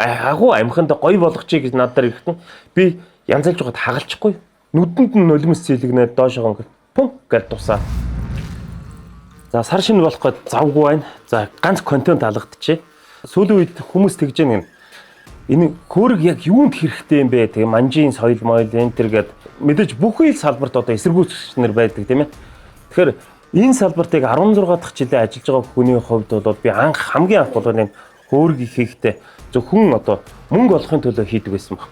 Агуу амханд гоё болгочих гэж над дээр ирэхэд би янзалж байгаад хагалчихгүй. Нүдэнд нь нулимс зэлгэнээд доошоо ингээд пүн гэж тусаа. За сар шинэ болох гээд завгүй байна. За ганц контент алгадчихъя. Сүүлийн үед хүмүүс тэгж яана юм. Энэ хөөрөг яг юунд хэрэгтэй юм бэ? Тэгээ манжийн соёл моёл энэ төр гэд мэдээж бүхий л салбарт одоо эсэргүүцэгч нар байдаг, тийм ээ. Тэгэхээр энэ салбарт яг 16 дахь жилээ ажиллаж байгаа хүний хувьд бол би анх хамгийн анх бол энэ хөөргийг хийхдээ зөвхөн одоо мөнгө олохын төлөө хийдэг байсан баг.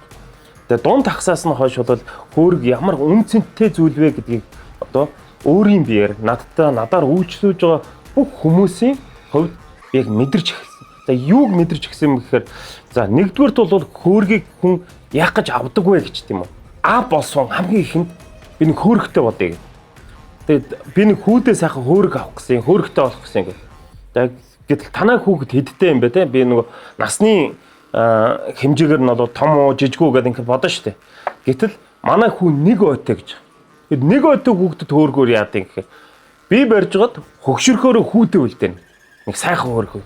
Тэгээ дунд тагсаас нь хойш бол хөөрөг ямар үн цэнтэй зүйл вэ гэдгийг одоо өөрийн биеэр надтай надаар үйлчлүүлж байгаа бүх хүмүүсийн хувьд би яг мэдэрч эхэлсэн. За, юуг мэдэрч эхэлсэн юм гэхээр, за, нэгдүгээрт бол хөөргийг хүн яах гэж авдаг вэ гэж, тийм үү. А болсон хамгийн ихэнд би нэг хөөрөгтэй болъё гэх. Тэгээд би нэг хүүдээ сайхан хөөрөг авах гэсэн, хөөрөгтэй болох гэсэн гэх. Тэгээд гэтэл танай хүүхэд хэдтэй юм бэ те? Би нөгөө насны хэмжээгээр нь бол том уу, жижиг үү гэдэг ингээд бодно шүү дээ. Гэтэл манай хүү нэг ойтой гэж. Тэгэд нэг ойтой хүүхдэд хөөргөөр яад юм гэхээр би барьж байгаад хөгшөрхөөрөө хүүтэй үлдээнэ. Нэг сайхан хөөргөө.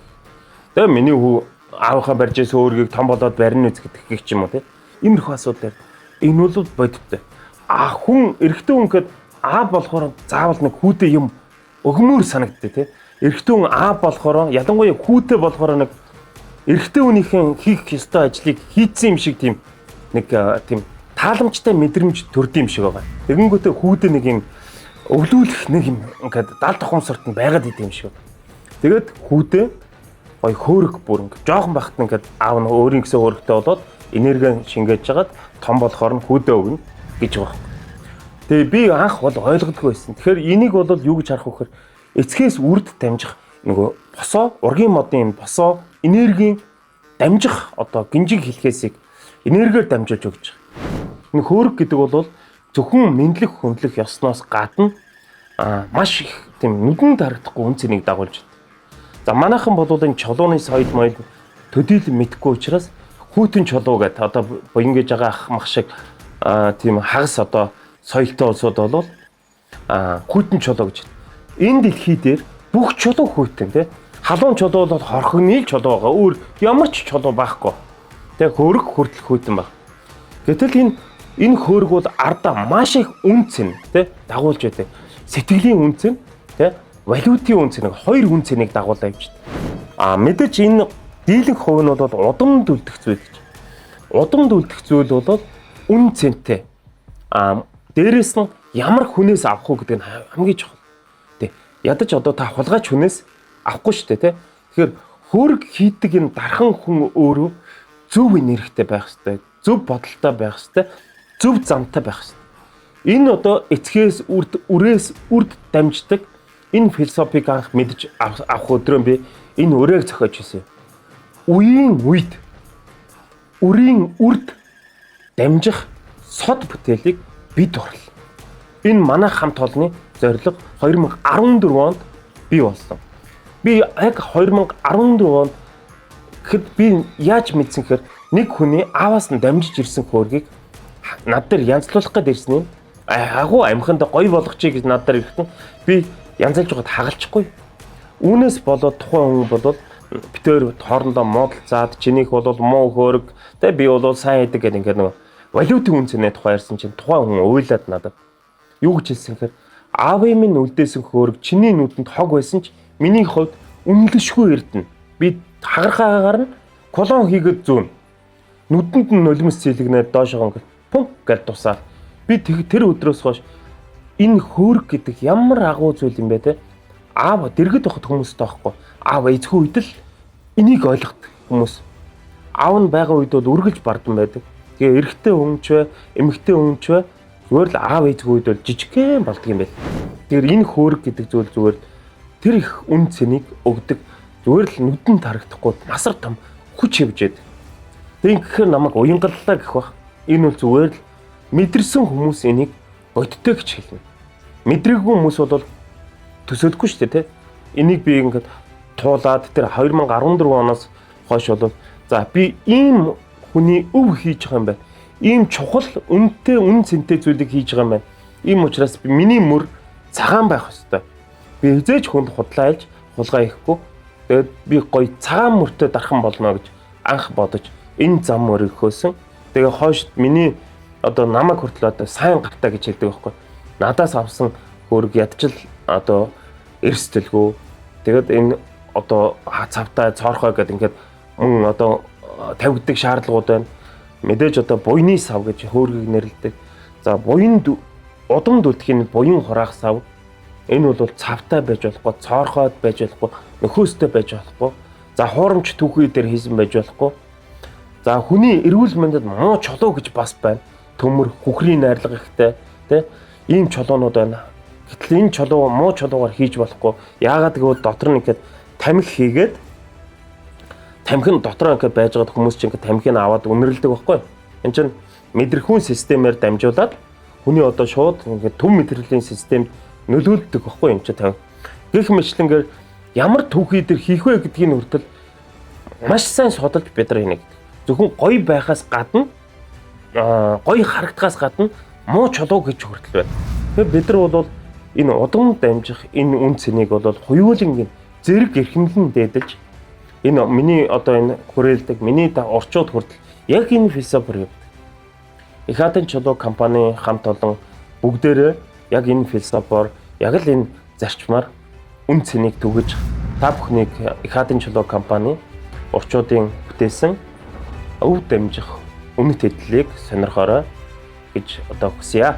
Тэгээ миний хүү аавынхаа барьж байсан хөөргийг том болоод барина үз гэдэг гэх юм уу те. Иймэрхүү асуудал. Энэ бол бодиттой. А хүн эрэгтэй хүн гэхэд аа болохоор заавал нэг хүүтэй юм өгмөр санагддаг те. Эрэгтэй хүн аа болохоор, ялангуяа хүүтэй болохоор нэг эрэгтэй хүнийхэн хийх ёстой ажлыг хийцэн юм шиг тийм нэг тийм тааламжтай мэдрэмж төрдөг юм шиг байгаа. Тэгэнгүүтээ хүүдээ нэг юм өвлүүлэх нэг юм ингээд дал тухамсарт нь байгаад идэм юм шиг. Тэгээд хүүдээ гой хөөрөг бүр ингээд жоохон байхад нь ингээд аав нь өөрийн гэсэн хөөрөгтэй болоод энерги шингээж жагаад том болохоор нь хүүдээ өгнө гэж байгаа юм. Тэгээ би анх бол ойлгодгүй байсан. Тэгэхээр энийг бол юу гэж харах вэ гэхээр эцгээс үрд дамжих нөгөө босоо, ургийн модын босоо энергийн дамжих одоо гинжиг хэлхээсийг энергиэр дамжуулж өгч байгаа. Энэ хөөрөг гэдэг бол зөвхөн мэдлэг хөндлөх ёсноос гадна маш их тийм нүдэнд харагдахгүй үн цэнийг дагуулж байна. За, манайхан бол энэ чулууны соёл моёл төдийл мэдэхгүй учраас хүйтэн чулуу гэдэг одоо буян гэж байгаа ах мах шиг тийм хагас одоо соёлтой улсууд бол хүйтэн чулуу гэж. Энэ дэлхий дээр бүх чулуу хүйтэн, тий. Халуун чулуу бол хорхогны л чулуу байгаа. Өөр ямар ч чулуу байхгүй. Тэгээ хөөрөг хүртэл хүйтэн баг. Гэтэл энэ хөөрөг бол ардаа маш их үн цэн, тий, дагуулж байдаг. Сэтгэлийн үн цэн, тий, валютын үн цэнийг, хоёр үн цэнийг дагуулаа явж байдаг. А мэдээж энэ дийлэнх хувь нь бол удамд үлдэх зүйл гэж. Удамд үлдэх зүйл бол үн цэнтэй. А дээрэс нь ямар хүнээс авах уу гэдэг нь хамгийн чухал. Тэ. Ядаж одоо та хулгайч хүнээс авахгүй шүү дээ, тэ. Тэгэхээр хөөрөг хийдэг энэ дархан хүн өөрөө зөв энергитэй байх хэрэгтэй, зөв бодолтой байх хэрэгтэй, зөв замтай байх хэрэгтэй. Энэ одоо эцгээс үрд, үрээс үрд дамждаг энэ философиг анх мэдж авах өдрөө би энэ өрөөг зохиож ирсэн. Үеийн үед үрийн үрд дамжих сод бүтээлийг бид орлоо. Энэ манай хамт олонны зорилго 2014 онд бий болсон. Би яг 2014 онд гэхэд би яаж мэдсэн гэхээр нэг хүний ааваас нь дамжиж ирсэн хөөргийг над дээр янзлуулах гээд ирсэн юм. Агуу амханд гоё болгочих гэж над дээр ирэхэд би янзалж байгаад хагалчихгүй. Үүнээс болоод тухайн хүн бол битээр хоорондоо муудалцаад, чинийх бол муу хөөрөг, тэ, би бол сайн хийдэг гэдэг ингээд нөгөө валютын үн цэнэ тухай ярьсан чинь тухайн хүн уйлаад надад юу гэж хэлсэн гэхээр аавын минь үлдээсэн хөөрөг чиний нүдэнд хог байсан ч миний хувьд үнэлшгүй эрдэнэ. Би хагархаагаар нь колон хийгээд зүүн. Нүдэнд нь нулимс зэлгэнээд доошоо ингээд пүн гэж тусаад би тэр өдрөөс хойш энэ хөөрөг гэдэг ямар агуу зүйл юм бэ, те? Аав дэргэд байхад хүмүүстэй байхгүй. Аав эзгүй үед л энийг ойлгодог хүмүүс. Аав нь байгаа үед бол үргэлж бардан байдаг. Тэгээ эрэгтэй хүн ч бай, эмэгтэй хүн ч бай, зүгээр л аав эзгүй үед бол жижигхэн болдго юм байл. Тэгэхээр энэ хөөрөг гэдэг зүйл зүгээр л тэр их үн цэнийг өгдөг. Зүгээр л нүдэнд харагдахгүй масар том хүч явж байдаг. Тэгээ ингэхээр намайг уянгаллаа гэх бах. Энэ бол зүгээр л мэдэрсэн хүмүүс энийг бодтой гэж хэлнэ. Мэдрээгүй хүмүүс бол төсөөлөхгүй шүү дээ, тэ. Энийг би ингээд туулаад тэр 2014 оноос хойш бол за, би ийм хүний өв хийж байгаа юм байна. Ийм чухал үнэтэй үн цэнтэй зүйлийг хийж байгаа юм байна. Ийм учраас би миний мөр цагаан байх ёстой. Би хэзээ ч хүнд худлаа айлж хулгай хийхгүй. Тэгээд би гоё цагаан мөртөө дархан болно гэж анх бодож энэ зам мөрийг хөөсөн. Тэгээ хойш миний одоо намайг хүртэл одоо сайн гартаа гэж хэлдэг байхгүй. Надаас авсан хөөрг ядчил одоо эрсдэлгүй. Тэгээд энэ одоо цавтай цоорхой гэдэг ингээд мөн одоо тавигддаг шаардлагууд байна. Мэдээж одоо буйны сав гэж хөөргийг нэрлэдэг. За буянд удамд үлдэх энэ буян хураах сав. Энэ бол цавтай байж болохгүй, цоорхойд байж болохгүй, нөхөөстэй байж болохгүй. За хуурамч түүхий дээр хийсэн байж болохгүй. За хүний эрүүл мэндэд муу чулуу гэж бас байна. Төмөр, хүхрийн найрлага ихтэй, тэ? Ийм чулуунууд байна. Гэтэл энэ чулуу муу чулуугаар хийж болохгүй. Яагаад гэвэл дотор нь ингээд тамхи хийгээд тамхи нь дотроо ингээд байж байгаад хүмүүс чинь ингээд тамхиг нь аваад үнэрлэдэг байхгүй. Энд чинь мэдрэхүүн системээр дамжуулаад хүний одоо шууд ингээд төв мэдрэлийн системд нөлөөлдөг байхгүй юм чи тамхи. Гэх мэтлэнгээр ямар түүхий дээр хийх вэ гэдгийг хүртэл маш сайн судалж бид нар хийнэ гэдэг. Зөвхөн гоё байхаас гадна гоё харагдахаас гадна муу чулуу гэж хүртэл байна. Тэгэхээр бид нар бол энэ удам дамжих энэ үн цэнийг бол хуйлангийн зэрэг эрхэмлэн дээдэж энэ миний одоо энэ хүрээлдэг миний орчууд хүртэл яг энэ философиор явдаг. Их хатын чулуу компани хамт олон бүгдээрээ яг энэ философиор яг л энэ зарчмаар үн цэнийг түгэж та бүхнийг Их хатын чулуу компани орчуудын бүтээсэн өв дамжих үнэт хэдлийг сонирхоорой гэж одоо хүсье.